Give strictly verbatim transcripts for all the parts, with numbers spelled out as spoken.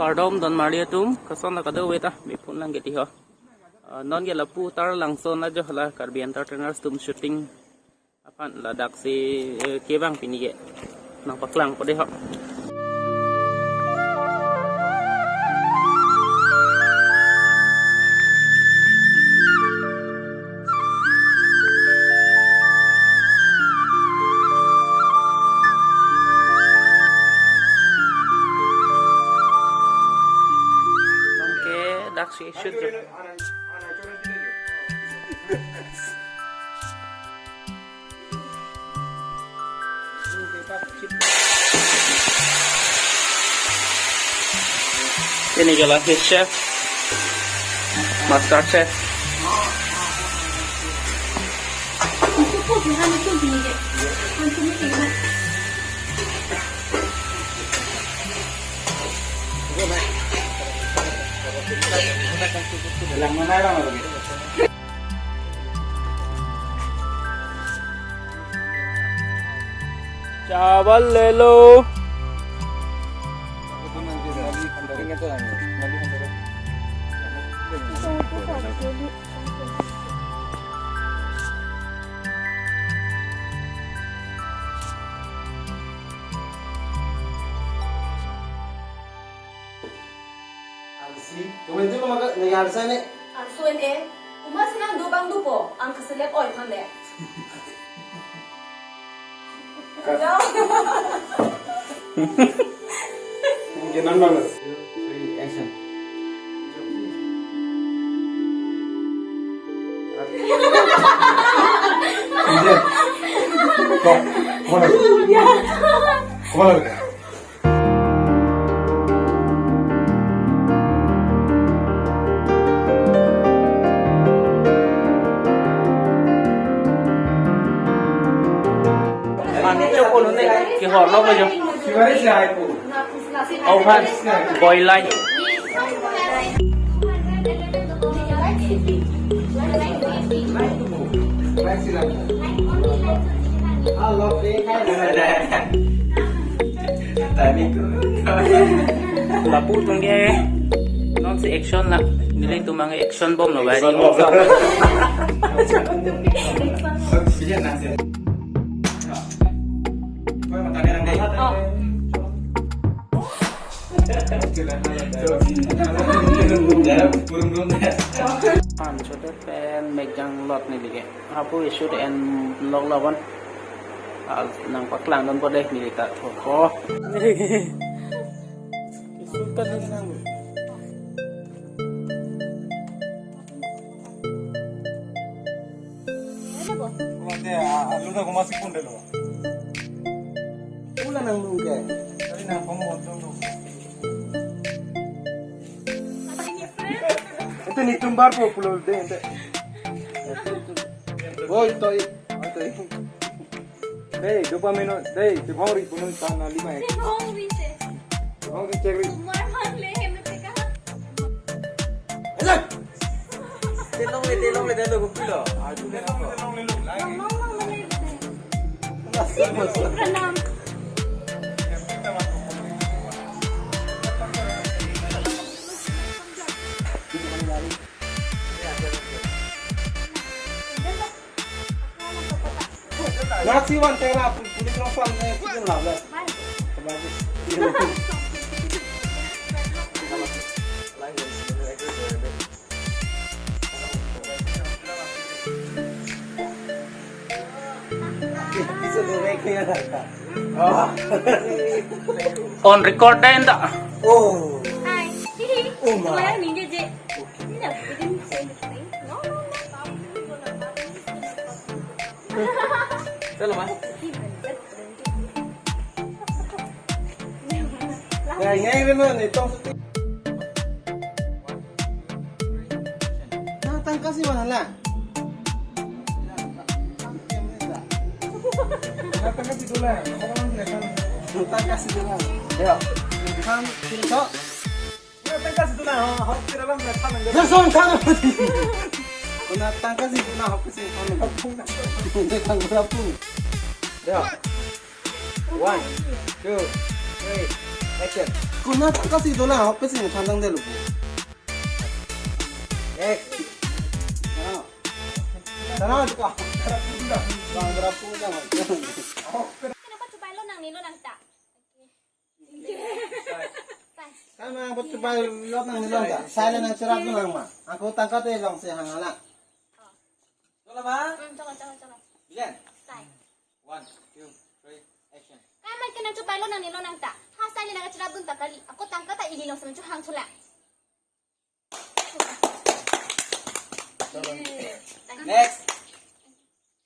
Kardom donmarli atum, koson la kado-ve ta, me phone lang keti ho. Ah, non ke lapu Taralangso ajo hala Karbi Entertainers atum shooting aphan ladak si, eh, kevang pini ke. Nangpaklangpo dei ho. Oke, dak si shoot jo. Ini adalah head chef, master chef. चावल ले लो। Arsi, kemen tu maka nang arsa ne. Arsu en e, uma sinang do bang dopo, ang keselek oi mane. Cut. Jao. Mungkin nang balas. Three, action. Kok, kemana? Kemana? Mane chokon ne kehor lo jo. Au han boy lai. Lapu atum ke non si action la, nelitum abang action bomb lo bari. Action bomb. Oh. Pan chote pen mekjang lot neli ke. Hapu shoot en lok lo bon. Al nangpaklang dunpo dei neli ta. Oh. Shoot kan neli nang. Mate, a, alu na kuma sikun delo. Ula nang nungke. Tadi nang komo hotel tu. Ente netum bar po pulo dei ente. Oi, toi. Oi, toi. Dei, dopamine, dei, tebong ri punun tan na lima ek. Tebong ri se. Tebong ri chek ri. Sumar man le hem te ka. Hello. Telong le, telong le, telong le, pilo. Aju le, telong le, telong le, telong le. Mama, mama, mama, mama. Pranam. Nasi wan tengah pun, pun terus wan, eh, pun lap lah. On record deh, enta. Oh. Hai. Oh, ma. Wala ningje je. Ini dah bikin saya ini. No, no, no. Chalo, ma. Ya, ini, ini, ini, tong. Na tangka si mana la? Na tangka si dula. Na tangka si dula. Ya. Kan, sini, Cok. Na tangka si dula. Ha, ha, kira lang na tangka. Ya, son, kan. Na tangka si dula, ha, kasi. Na tangka si dula. Ya. One, two, three, action. Puna tangka si dolang, hope si thandang delo. Eh. Sana. Sana. Bang berapa punya? Kenapa coba lo nang nilo nang ta? Sai. Kan ma, buat coba lo nang nilo ta. Sai le nang cherap nang ma. Ako tangka te long si hang ala. Cholo ma? Hmm, cholo, cholo, cholo. Bilen. Sai. One, two, three, action. Kan ma kenang coba lo nang nilo nang ta. Ha sai le nang cherap dun ta kali. Ako tangka ta ili long si menchu hang chula. Next.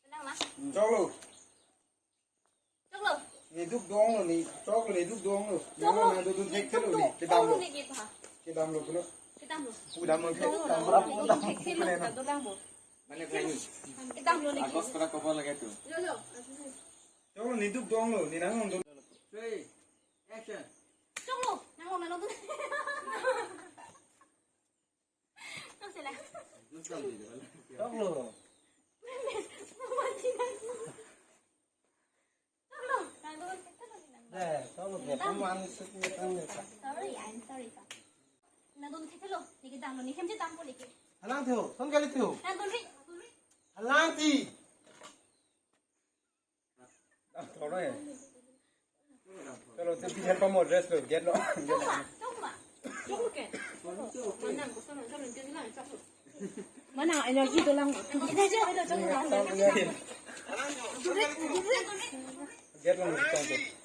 Tenang, Mas. Choklo. Choklo. Niduk donglo ni. Choklo, niduk donglo. Choklo. Nang nangdodun thekthelo ni. Kedamlo. Choklo ni kita. Kedamlo pulo. Kedamlo. Kedamlo. Kedamlo. Kedamlo. Kedamlo. Kedamlo. Kedamlo ni. Agos pada cover lagi tu. Lo, lo. Choklo, niduk donglo. Ni nang nangdodun. Three. Action. Choklo, nang nangdodun. Nang sila. Choklo. Choklo, nangdodun. Eh, choklo, dia pun manis sikit kan dia. Sorry, I'm sorry, Pak. Nangdodun thekthelo, neke damlo, ne hemche dampo neke. Halang thu, son kali thu. Nangdodun ri. Halang thi. Thoro ya. Choklo, te biar pamo dress lo, get lo. Chokma, chokma. Chokma ke? Manang, koson, chokma, chokma, chokma. Manang, energy dolang. Energy dolang, chokma. Get lo, chokma.